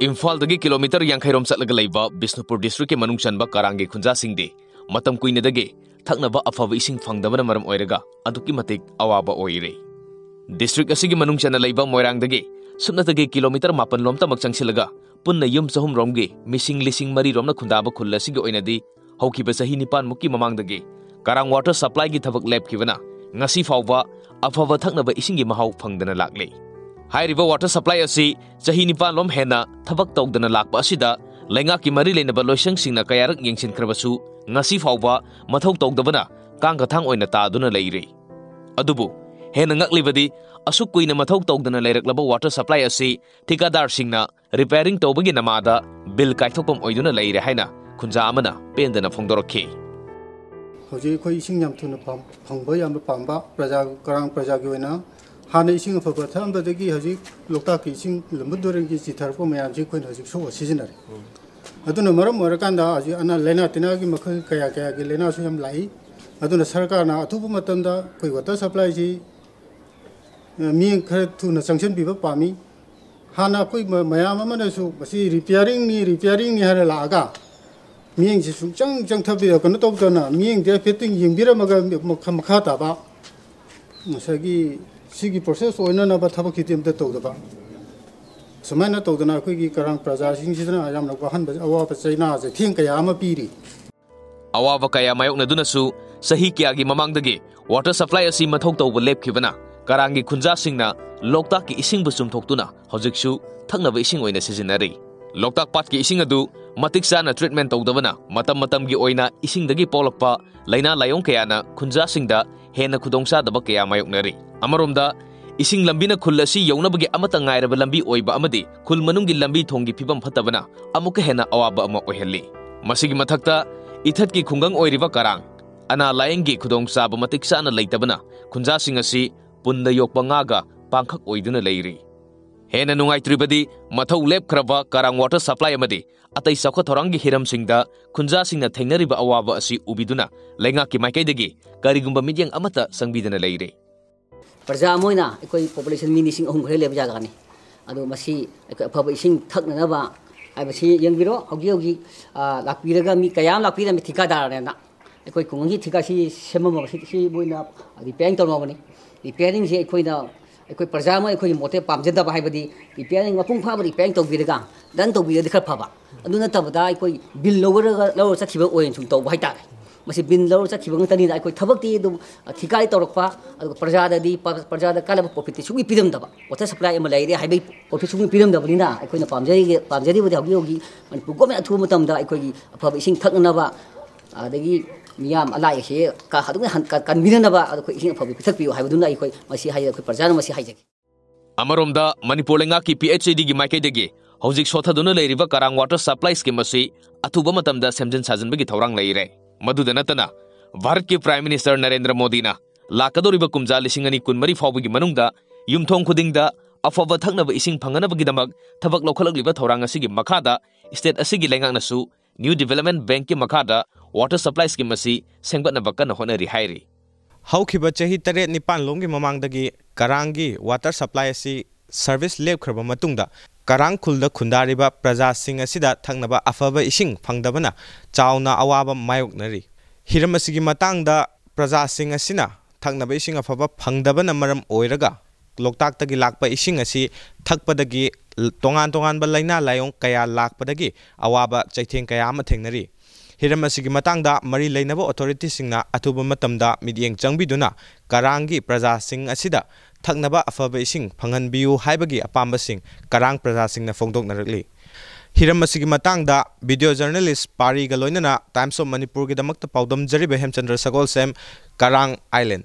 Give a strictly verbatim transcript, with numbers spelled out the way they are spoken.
ꯏꯝꯐꯥꯜꯗꯒꯤ ꯀꯤꯂꯣꯃꯤꯇꯔ ꯌꯥꯡꯈꯩ ꯔꯣꯝ ꯆꯠꯂꯒ ꯂꯩꯕ ꯕꯤꯁꯅꯨꯄꯨꯔ ꯗꯤꯁꯇ꯭ꯔꯤꯛꯀꯤ ꯃꯅꯨꯡ ꯆꯟꯕ ꯀꯔꯥꯡꯒꯤ ꯈꯨꯟꯖꯥꯁꯤꯡꯗꯤ ꯃꯇꯝ ꯀꯨꯏꯅꯗꯒꯤ ꯊꯛꯅꯕ ꯑꯐꯕ ꯏꯁꯤꯡ ꯐꯪꯗꯕꯅ ꯃꯔꯝ ꯑꯣꯏꯔꯒ ꯑꯗꯨꯛꯀꯤ ꯃꯇꯤꯛ ꯑꯋꯥꯕ ꯑꯣꯏꯔꯤ꯫ ꯗꯤꯁꯇ꯭ꯔꯤꯛ ꯑꯁꯤꯒꯤ ꯃꯅꯨꯡ ꯆꯟꯅ ꯂꯩꯕ ꯃꯣꯏꯔꯥꯡꯗꯒꯤ ꯁꯨꯞꯅꯇꯒꯤ ꯀꯤꯂꯣꯃꯤꯇꯔ ꯃꯥꯄꯟ ꯂꯣꯝꯇꯃꯛ ꯆꯪꯁꯤꯜꯂꯒ ꯄꯨꯟꯅ ꯌꯨꯝ ꯆꯍꯨꯝ ꯔꯣꯝꯒꯤ ꯃꯤꯁꯤꯡ ꯂꯤꯁꯤꯡ ꯃꯔꯤ ꯔꯣꯝꯅ ꯈꯨꯟꯗꯥꯕ ꯈꯨꯜ ꯑꯁꯤꯒꯤ ꯑꯣꯏꯅꯗꯤ ꯍꯧꯈꯤꯕ ꯆꯍꯤ ꯅꯤꯄꯥꯟ ꯃꯨꯛꯀꯤ ꯃꯃꯥꯡꯗꯒꯤ ꯀꯔꯥꯡ ꯋꯥꯇꯔ ꯁꯄ꯭ꯂꯥꯏꯒꯤ ꯊꯕꯛ ꯂꯦꯞꯈꯤꯕꯅ ꯉꯁꯤ ꯐꯥꯎꯕ ꯑꯐꯕ ꯊꯛꯅꯕ ꯏꯁꯤꯡꯒꯤ ꯃꯍꯥꯎ ꯐꯪꯗꯅ ꯂꯥꯛꯂꯤ꯫ ꯍꯥꯏꯔꯤꯕ ꯋꯥꯇꯔ ꯁꯄ꯭ꯂꯥꯏ ꯑꯁꯤ ꯆꯍꯤ ꯅꯤꯄꯥꯟ ꯂꯣꯝ ꯍꯦꯟꯅ ꯊꯕꯛ ꯇꯧꯗꯅ ꯂꯥꯛꯄ ꯑꯁꯤꯗ ꯂꯩꯉꯥꯛꯀꯤ ꯃꯔꯤ ꯂꯩꯅꯕ ꯂꯣꯏꯁꯪꯁꯤꯡꯅ ꯀꯌꯥꯔꯛ ꯌꯦꯡꯁꯤꯟꯈ꯭ꯔꯕꯁꯨ ꯉꯁꯤ ꯐꯥꯎꯕ ꯃꯊꯧ ꯇꯧꯗꯕꯅ ꯀꯥꯡꯒꯊꯥꯡ ꯑꯣꯏꯅ ꯇꯥꯗꯨꯅ ꯂꯩꯔꯤ꯫ ꯑꯗꯨꯕꯨ ꯍꯦꯟꯅ ꯉꯛꯂꯤꯕꯗꯤ ꯑꯁꯨꯛ ꯀꯨꯏꯅ ꯃꯊꯧ ꯇꯧꯗꯅ ꯂꯩꯔꯛꯂꯕ ꯋꯥꯇꯔ ꯁꯄ꯭ꯂꯥꯏ ꯑꯁꯤ ꯊꯤꯀꯥꯗꯥꯔꯁꯤꯡꯅ ꯔꯤꯄꯦꯌꯔꯤꯡ ꯇꯧꯕꯒꯤ ꯅꯃꯥꯗ ꯕꯤꯜ ꯀꯥꯏꯊꯣꯛꯐꯝ ꯑꯣꯏꯗꯨꯅ ꯂꯩꯔꯦ ꯍꯥꯏꯅ ꯈꯨꯟꯖꯥ ꯑꯃꯅ ꯄꯦꯟꯗꯅ ꯐꯣꯡꯗꯣꯔꯛꯈꯤ꯫ ꯍꯧꯖꯤꯛ ꯑꯩꯈꯣꯏ ꯏꯁꯤꯡ ꯌꯥꯝ ꯊꯨꯅ ꯐꯪ- ꯐꯪꯕ ꯌꯥꯝꯅ ꯄꯥꯝꯕ ꯄ꯭ꯔꯖꯥ, ꯀꯔꯥꯡ ꯄ꯭ꯔꯖꯥꯒꯤ ꯑꯣꯏꯅ ꯍꯥꯟꯅ ꯏꯁꯤꯡ ꯑꯐꯕ ꯊꯛꯑꯝꯕꯗꯒꯤ ꯍꯧꯖꯤꯛ ꯂꯣꯛꯇꯥꯛꯀꯤ ꯏꯁꯤꯡ ꯂꯨꯝꯕꯨ ꯇꯨꯔꯦꯜꯒꯤ ꯆꯤꯊꯔꯛꯄ ꯃꯌꯥꯝꯁꯤ ꯑꯩꯈꯣꯏꯅ ꯍꯧꯖꯤꯛ ꯁꯣꯛꯑ ꯁꯤꯖꯤꯟꯅꯔꯦ꯫ ꯑꯗꯨꯅ ꯃꯔꯝ ꯑꯣꯏꯔꯀꯥꯟꯗ ꯍꯧꯖꯤꯛ ꯑꯅꯥ ꯂꯥꯏꯅꯥ ꯇꯤꯟꯅꯥꯒꯤ ꯃꯈꯜ ꯀꯌꯥ ꯀꯌꯥꯒꯤ ꯂꯥꯏꯅꯥꯁꯨ ꯌꯥꯝ ꯂꯥꯛꯏ꯫ ꯑꯗꯨꯅ ꯁꯔꯀꯥꯔꯅ ꯑꯊꯨꯕ ꯃꯇꯝꯗ ꯑꯩꯈꯣꯏ ꯋꯥꯇꯔ ꯁꯄ꯭ꯂꯥꯏꯁꯤ ꯃꯤꯠꯌꯦꯡ ꯈꯔ ꯊꯨꯅ ꯆꯪꯁꯤꯟꯕꯤꯕ ꯄꯥꯝꯃꯤ꯫ ꯍꯥꯟꯅ ꯑꯩꯈꯣꯏ ꯃ- ꯃꯌꯥꯝ ꯑꯃꯅꯁꯨ ꯃꯁꯤ ꯔꯤꯄꯤꯌꯥꯔꯤꯡꯅꯤ, ꯔꯤꯄꯤꯌꯥꯔꯤꯡꯅꯤ ꯍꯥꯏꯅ ꯂꯥꯛꯑꯒ ꯃꯤꯠꯌꯦꯡꯁꯤ ꯁꯨꯡꯆꯪ ꯆꯪꯊꯕꯤꯔ ꯀꯩꯅꯣ ꯇꯧꯗꯅ ꯃꯤꯠꯌꯦꯡꯗꯤ ꯍꯥꯏꯐꯦꯠꯇꯪ ꯌꯦꯡꯕꯤꯔꯝꯃꯒ ꯃꯈ- ꯃꯈꯥ ꯇꯥꯕ ꯉꯁꯥꯏꯒꯤ ꯁꯤꯒꯤ ꯄ꯭ꯔꯣꯁꯦꯁ ꯑꯣꯏꯅꯅꯕ ꯊꯕꯛꯁꯤꯗꯤ ꯑꯝꯇ ꯇꯧꯗꯕ꯫ ꯁꯨꯃꯥꯏꯅ ꯇꯧꯗꯅ ꯑꯩꯈꯣꯏꯒꯤ ꯀꯔꯥꯡ ꯄ꯭ꯔꯖꯥꯁꯤꯡꯁꯤꯗꯅ ꯌꯥꯝꯅ ꯋꯥꯍꯟꯕ, ꯑꯋꯥꯕ ꯆꯩꯅꯥ ꯆꯩꯊꯦꯡ ꯀꯌꯥ ꯑꯃ ꯄꯤꯔꯤ꯫ ꯑꯋꯥꯕ ꯀꯌꯥ ꯃꯥꯌꯣꯛꯅꯗꯨꯅꯁꯨ ꯆꯍꯤ ꯀꯌꯥꯒꯤ ꯃꯃꯥꯡꯗꯒꯤ ꯋꯥꯇꯔ ꯁꯄ꯭ꯂꯥꯏ ꯑꯁꯤ ꯃꯊꯧ ꯇꯧꯕ ꯂꯦꯞꯈꯤꯕꯅ ꯀꯔꯥꯡꯒꯤ ꯈꯨꯟꯖꯥꯁꯤꯡꯅ ꯂꯣꯛꯇꯥꯛꯀꯤ ꯏꯁꯤꯡꯕꯨ ꯆꯨꯝꯊꯣꯛꯇꯨꯅ ꯍꯧꯖꯤꯛꯁꯨ ꯊꯛꯅꯕ ꯏꯁꯤꯡ ꯑꯣꯏꯅ ꯁꯤꯖꯤꯟꯅꯔꯤ꯫ ꯂꯣꯛꯇꯥꯛ ꯄꯥꯠꯀꯤ ꯏꯁꯤꯡ ꯑꯗꯨ ꯃꯇꯤꯛ ꯆꯥꯅ ꯇ꯭ꯔꯤꯠꯃꯦꯟ ꯇꯧꯗꯕꯅ ꯃꯇꯝ ꯃꯇꯝꯒꯤ ꯑꯣꯏꯅ ꯏꯁꯤꯡꯗꯒꯤ ꯄꯣꯛꯂꯛꯄ ꯂꯥꯏꯅꯥ ꯂꯥꯏꯑꯣꯡ ꯀꯌꯥꯅ ꯈꯨꯟꯖꯥꯁꯤꯡꯗ ꯍꯦꯟꯅ ꯈꯨꯗꯣꯡꯆꯥꯗꯕ ꯀꯌꯥ ꯃꯥꯌꯣꯛꯅꯔꯤ꯫ ꯑꯃꯔꯣꯝꯗ ꯏꯁꯤꯡ ꯂꯝꯕꯤꯅ ꯈꯨꯜ ꯑꯁꯤ ꯌꯧꯅꯕꯒꯤ ꯑꯃꯠꯇ ꯉꯥꯏꯔꯕ ꯂꯝꯕꯤ ꯑꯣꯏꯕ ꯑꯃꯗꯤ ꯈꯨꯜ ꯃꯅꯨꯡꯒꯤ ꯂꯝꯕꯤ ꯊꯣꯡꯒꯤ ꯐꯤꯕꯝ ꯐꯠꯇꯕꯅ ꯑꯃꯨꯛꯀ ꯍꯦꯟꯅ ꯑꯋꯥꯕ ꯑꯃ ꯑꯣꯏꯍꯜꯂꯤ꯫ ꯃꯁꯤꯒꯤ ꯃꯊꯛꯇ ꯏꯊꯠꯀꯤ ꯈꯨꯡꯒꯪ ꯑꯣꯏꯔꯤꯕ ꯀꯔꯥꯡ, ꯑꯅꯥ ꯂꯥꯌꯦꯡꯒꯤ ꯈꯨꯗꯣꯡꯆꯥꯕ ꯃꯇꯤꯛ ꯆꯥꯅ ꯂꯩꯇꯕꯅ ꯈꯨꯟꯖꯥꯁꯤꯡ ꯑꯁꯤ ꯄꯨꯟꯗ ꯌꯣꯛꯄ ꯉꯥꯒ ꯄꯥꯡꯈꯛ ꯑꯣꯏꯗꯨꯅ ꯂꯩꯔꯤ꯫ ꯍꯦꯟꯅ ꯅꯨꯡꯉꯥꯏꯇ꯭ꯔꯤꯕꯗꯤ ꯃꯊꯧ ꯂꯦꯞꯈ꯭ꯔꯕ ꯀꯔꯥꯡ ꯋꯥꯇꯔ ꯁꯄ꯭ꯂꯥꯏ ꯑꯃꯗꯤ ꯑꯇꯩ ꯆꯥꯎꯈꯠ ꯊꯧꯔꯥꯡꯒꯤ ꯍꯤꯔꯝꯁꯤꯡꯗ ꯈꯨꯟꯖꯥꯁꯤꯡꯅ ꯊꯦꯡꯅꯔꯤꯕ ꯑꯋꯥꯕ ꯑꯁꯤ ꯎꯕꯤꯗꯨꯅ ꯂꯩꯉꯥꯛꯀꯤ ꯃꯥꯏꯀꯩꯗꯒꯤ ꯀꯔꯤꯒꯨꯝꯕ ꯃꯤꯠꯌꯦꯡ ꯑꯃꯠꯇ ꯆꯪꯕꯤꯗꯅ ꯂꯩꯔꯦ꯫ ꯄ꯭ꯔꯖꯥ ꯑꯃ ꯑꯣꯏꯅ ꯑꯩꯈꯣꯏ ꯄꯣꯄꯨꯂꯦꯁꯟ ꯃꯤ ꯂꯤꯁꯤꯡ ꯑꯍꯨꯝ ꯈꯔ ꯂꯩꯕ ꯖꯒꯥꯅꯤ꯫ ꯑꯗꯣ ꯃꯁꯤ ꯑꯩꯈꯣꯏ ꯑꯐꯕ ꯏꯁꯤꯡ ꯊꯛꯅꯅꯕ ꯍꯥꯏꯕꯁꯤ ꯌꯦꯡꯕꯤꯔꯣ꯫ ꯍꯧꯖꯤꯛ ꯍꯧꯖꯤꯛ, ꯑ, ꯂꯥꯛꯄꯤꯔꯒ ꯃꯤ ꯀꯌꯥ ꯑꯃ ꯂꯥꯛꯄꯤꯔꯝꯃꯤ ꯊꯤꯀꯥꯗꯥꯔꯅꯦꯅ꯫ ꯑꯩꯈꯣꯏ ꯈꯨꯡꯒꯪꯒꯤ ꯊꯤꯀꯥ ꯁꯤ ꯁꯦꯝꯃꯝꯃꯕ ꯁꯤ, ꯁꯤ ꯃꯣꯏꯅ ꯔꯤꯄꯦꯌꯥꯔꯤꯡ ꯇꯧꯔꯝꯃꯕꯅꯤ꯫ ꯔꯤꯄꯦꯌꯥꯔꯤꯡꯁꯦ ꯑꯩꯈꯣꯏꯅ, ꯑꯩꯈꯣꯏ ꯄ꯭ꯔꯖꯥ ꯑꯃ ꯑꯩꯈꯣꯏꯒꯤ ꯃꯣꯠꯇ ꯄꯥꯝꯖꯗꯕ ꯍꯥꯏꯕꯗꯤ ꯔꯤꯄꯦꯌꯥꯔꯤꯡ ꯃꯄꯨꯡ ꯐꯥꯕ ꯔꯤꯄꯦꯌꯥꯔꯤꯡ ꯇꯧꯕꯤꯔꯒ ꯗꯟ ꯇꯧꯕꯤꯔꯗꯤ ꯈꯔ ꯐꯕ꯫ ꯑꯗꯨ ꯅꯠꯇꯕꯗ ꯑꯩꯈꯣꯏ ꯕꯤꯜ ꯂꯧꯔꯒ, ꯂꯧꯔ ꯆꯠꯈꯤꯕ ꯑꯣꯏꯅ ꯁꯨꯝ ꯇꯧꯕ ꯍꯥꯏꯇꯥꯔꯦ꯫ ꯃꯁꯤ ꯕꯤꯜ ꯂꯧꯔ ꯆꯠꯈꯤꯕ ꯉꯥꯛꯇꯅꯤꯅ ꯑꯩꯈꯣꯏ ꯊꯕꯛꯇꯤ ꯑꯗꯨꯝ, ꯑ, ꯊꯤꯀꯥꯗꯤ ꯇꯧꯔꯛꯄ, ꯑꯗꯨꯒ ꯄ꯭ꯔꯖꯥꯗꯗꯤ, ꯄ-, ꯄ꯭ꯔꯖꯥꯗ ꯀꯥꯟꯅꯕ ꯄ꯭ꯔꯣꯐꯤꯠꯇꯤ ꯁꯨꯡꯄꯤ ꯄꯤꯔꯝꯗꯕ꯫ ꯋꯥꯇꯔ ꯁꯄ꯭ꯂꯥꯏ ꯑꯃ ꯂꯩꯔꯦ ꯍꯥꯏꯕꯒꯤ ꯄ꯭ꯔꯣꯐꯤꯠ ꯁꯨꯡꯄꯤ ꯄꯤꯔꯝꯗꯕꯅꯤꯅ ꯑꯩꯈꯣꯏꯅ ꯄꯥꯝꯖꯔꯤꯒꯦ-, ꯄꯥꯝꯖꯔꯤꯕꯗꯤ ꯍꯧꯖꯤꯛ ꯍꯧꯖꯤꯛ ꯃꯅꯤꯄꯨꯔ ꯒꯣꯔꯃꯦꯟ ꯑꯊꯨꯕ ꯃꯇꯝꯗ ꯑꯩꯈꯣꯏꯒꯤ ꯑꯐꯕ ꯏꯁꯤꯡ ꯊꯛꯅꯅꯕ, ꯑꯗꯒꯤ ꯃꯤꯌꯥꯝ ꯑꯅꯥ ꯑꯌꯦꯛꯁꯦ ꯀ-, ꯑꯗꯨꯝ ꯍꯟ-, ꯀ-, ꯀꯟꯕꯤꯅꯅꯕ ꯑꯩꯈꯣꯏ ꯏꯁꯤꯡ ꯑꯐꯕ ꯄꯤꯊꯛꯄꯤꯌꯨ ꯍꯥꯏꯕꯗꯨꯅ ꯑꯩꯈꯣꯏ ꯃꯁꯤ ꯍꯥꯏ-, ꯑꯩꯈꯣꯏ ꯄ꯭ꯔꯖꯥꯅ ꯃꯁꯤ ꯍꯥꯏꯖꯒꯦ꯫ ꯑꯃꯔꯣꯝꯗ, ꯃꯅꯤꯄꯨꯔ ꯂꯩꯉꯥꯛꯀꯤ ꯄꯤ ꯑꯩꯆ ꯏ ꯗꯤꯒꯤ ꯃꯥꯏꯀꯩꯗꯒꯤ ꯍꯧꯖꯤꯛ ꯁꯣꯠꯊꯗꯨꯅ ꯂꯩꯔꯤꯕ ꯀꯔꯥꯡ ꯋꯥꯇꯔ ꯁꯄ꯭ꯂꯥꯏ ꯁ꯭ꯀꯤꯝ ꯑꯁꯤ ꯑꯊꯨꯕ ꯃꯇꯝꯗ ꯁꯦꯝꯖꯤꯟ ꯁꯥꯖꯤꯟꯕꯒꯤ ꯊꯧꯔꯥꯡ ꯂꯩꯔꯦ꯫ ꯃꯗꯨꯗ ꯅꯠꯇꯅ, ꯚꯥꯔꯠꯀꯤ ꯄ꯭ꯔꯥꯏꯝ ꯃꯤꯅꯤꯁꯇꯔ ꯅꯔꯦꯟꯗ꯭ꯔ ꯃꯣꯗꯤꯅ ꯂꯥꯛꯀꯗꯧꯔꯤꯕ ꯀꯨꯝꯖꯥ ꯂꯤꯁꯤꯡ ꯑꯅꯤ ꯀꯨꯟꯃꯔꯤ ꯐꯥꯎꯕꯒꯤ ꯃꯅꯨꯡꯗ ꯌꯨꯝꯊꯣꯡ ꯈꯨꯗꯤꯡꯗ ꯑꯐꯕ ꯊꯛꯅꯕ ꯏꯁꯤꯡ ꯐꯪꯍꯟꯅꯕꯒꯤꯗꯃꯛ ꯊꯕꯛ ꯂꯧꯈꯠꯂꯛꯂꯤꯕ ꯊꯧꯔꯥꯡ ꯑꯁꯤꯒꯤ ꯃꯈꯥꯗ, ꯁ꯭ꯇꯦꯠ ꯑꯁꯤꯒꯤ ꯂꯩꯉꯥꯛꯅꯁꯨ ꯅ꯭ꯌꯨ ꯗꯤꯚꯦꯂꯞꯃꯦꯟꯠ ꯕꯦꯡꯛꯀꯤ ꯃꯈꯥꯗ ꯋꯥꯇꯔ ꯁꯄ꯭ꯂꯥꯏ ꯁ꯭ꯀꯤꯝ ꯑꯁꯤ ꯁꯦꯝꯒꯠꯅꯕ ꯀꯟꯅ ꯍꯣꯠꯅꯔꯤ ꯍꯥꯏꯔꯤ꯫ ꯍꯧꯈꯤꯕ ꯆꯍꯤ ꯇꯔꯦꯠ ꯅꯤꯄꯥꯟ ꯂꯣꯝꯒꯤ ꯃꯃꯥꯡꯗꯒꯤ ꯀꯔꯥꯡꯒꯤ ꯋꯥꯇꯔ ꯁꯄ꯭ꯂꯥꯏ ꯑꯁꯤ ꯁꯔꯚꯤꯁ ꯂꯦꯞꯈ꯭ꯔꯕ ꯃꯇꯨꯡꯗ, ꯀꯔꯥꯡ ꯈꯨꯜꯗ ꯈꯨꯟꯗꯥꯔꯤꯕ ꯄ꯭ꯔꯖꯥꯁꯤꯡ ꯑꯁꯤꯗ ꯊꯛꯅꯕ ꯑꯐꯕ ꯏꯁꯤꯡ ꯐꯪꯗꯕꯅ ꯆꯥꯎꯅ ꯑꯋꯥꯕ ꯃꯥꯌꯣꯛꯅꯔꯤ꯫ ꯍꯤꯔꯝ ꯑꯁꯤꯒꯤ ꯃꯇꯥꯡꯗ, ꯄ꯭ꯔꯖꯥꯁꯤꯡ ꯑꯁꯤꯅ ꯊꯛꯅꯕ ꯏꯁꯤꯡ ꯑꯐꯕ ꯐꯪꯗꯕꯅ ꯃꯔꯝ ꯑꯣꯏꯔꯒ ꯂꯣꯛꯇꯥꯛꯇꯒꯤ ꯂꯥꯛꯄ ꯏꯁꯤꯡ ꯑꯁꯤ ꯊꯛꯄꯗꯒꯤ ꯇꯣꯉꯥꯟ ꯇꯣꯉꯥꯟꯕ ꯂꯥꯏꯅꯥ ꯂꯥꯏꯑꯣꯡ ꯀꯌꯥ ꯂꯥꯛꯄꯗꯒꯤ ꯑꯋꯥꯕ ꯆꯩꯊꯦꯡ ꯀꯌꯥ ꯑꯃ ꯊꯦꯡꯅꯔꯤ꯫ ꯍꯤꯔꯝ ꯑꯁꯤꯒꯤ ꯃꯇꯥꯡꯗ ꯃꯔꯤ ꯂꯩꯅꯕ ꯑꯣꯊꯣꯔꯤꯇꯤꯁꯤꯡꯅ ꯑꯊꯨꯕ ꯃꯇꯝꯗ ꯃꯤꯠꯌꯦꯡ ꯆꯪꯕꯤꯗꯨꯅ ꯀꯔꯥꯡꯒꯤ ꯄ꯭ꯔꯖꯥꯁꯤꯡ ꯑꯁꯤꯗ ꯊꯛꯅꯕ ꯑꯐꯕ ꯏꯁꯤꯡ ꯐꯪꯍꯟꯕꯤꯌꯨ ꯍꯥꯏꯕꯒꯤ ꯑꯄꯥꯝꯕꯁꯤꯡ ꯀꯔꯥꯡ ꯄ꯭ꯔꯖꯥꯁꯤꯡꯅ ꯐꯣꯡꯗꯣꯛꯅꯔꯛꯂꯤ꯫ ꯍꯤꯔꯝ ꯑꯁꯤꯒꯤ ꯃꯇꯥꯡꯗ ꯚꯤꯗꯤꯑꯣ ꯖꯔꯅꯦꯂꯤꯁ ꯄꯥꯔꯤꯒ ꯂꯣꯏꯅꯅ ꯇꯥꯏꯝꯁ ꯑꯣꯐ ꯃꯅꯤꯄꯨꯔꯒꯤꯗꯃꯛꯇ ꯄꯥꯎꯗꯝꯖꯔꯤꯕ ꯍꯦꯝꯆꯟꯗ꯭ꯔ ꯁꯒꯣꯜꯁꯦꯝ, ꯀꯔꯥꯡ ꯑꯥꯏꯂꯦꯟ꯫